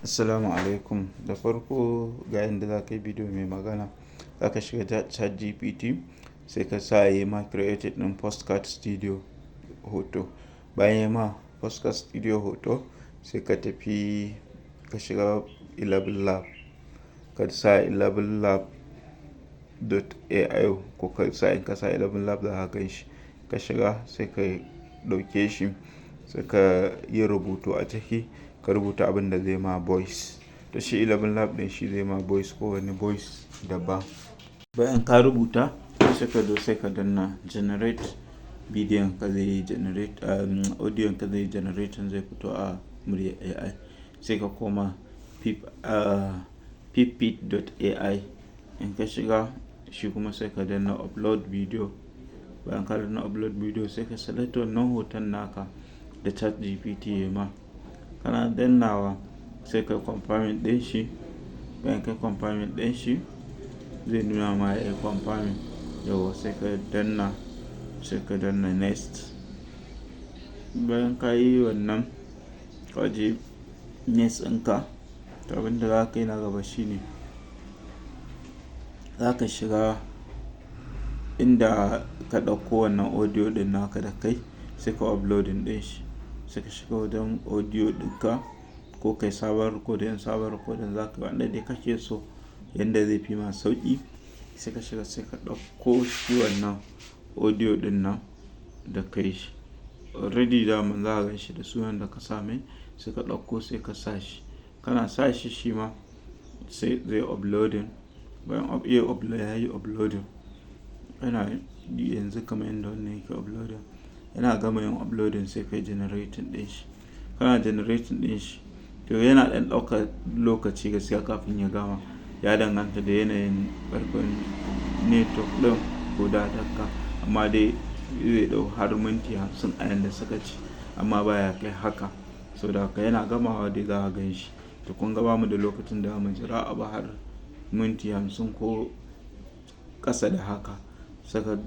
Assalamu alaikum. Da farko, ga yanda za ka yi bidiyo mai magana. Za ka shiga ChatGPT, sai ka sa ya yi ma created ɗin podcast studio hoto. Bayan ya ma podcast studio hoto, sai ka tafi ka shiga Eleven Lab. Ka sa elevenlab.ai ko ka sa, in ka sa Eleven Lab za ka gan shi. Ka shiga, sai ka ɗauke shi, sai ka yi rubutu a ciki, ka rubuta abin da zai ma voice. To, shi Eleven Lab ɗin shi zai ma voice, ko wani voice daban. Bayan ka rubuta, sai ka zo sai ka danna generate. Bidiyon ka zai yi generate, audio ka zai yi generating, zai fito a murya AI. Sai ka koma pippit.ai. In ka shiga shi kuma, sai ka danna upload video. Bayan ka danna upload video, sai ka select wannan hoton naka da ChatGPT ya ma. Kana dannawa, sai ka confirming ɗin shi. Bayan ka confirming ɗin shi, zai nuna ma ya yi confirming. Yauwa, sai ka danna next. Bayan ka yi wannan, ka je next ɗinka. To, abin da za ka yi na gaba shine za ka shiga inda ka ɗauko wannan audio ɗin naka da kai, sai ka uploading ɗin shi. Sai ka shiga wajen audio ɗinka, ko kai sabon recording, sabon recording za ka yi wanda dai kake so, yanda zai fi ma sauƙi. Sai ka shiga, sai ka ɗauko shi wannan audio ɗin nan da kai shi. Already daman za ka gan shi da sunan da ka sa mai, sai ka ɗauko, sai ka sa shi. Kana sa shi, shi ma sai zai uploading. Bayan ya yi uploading, yana yanzu kamar yadda wannan yake uploading. Yana gama yin uploading, sai ka yi generating ɗin shi. Kana generating ɗin shi, to, yana ɗan ɗaukar lokaci gaskiya kafin ya gama. Ya danganta da yanayin ƙarfin network ɗin ko datar ka, amma dai zai ɗau har minti 50 a yanda suka ce, amma baya kai haka. Saboda haka yana gamawa dai za ka gan shi. To, kun ga bamu da lokacin da zamu jira abu har minti 50 ko ƙasa da haka. Saka.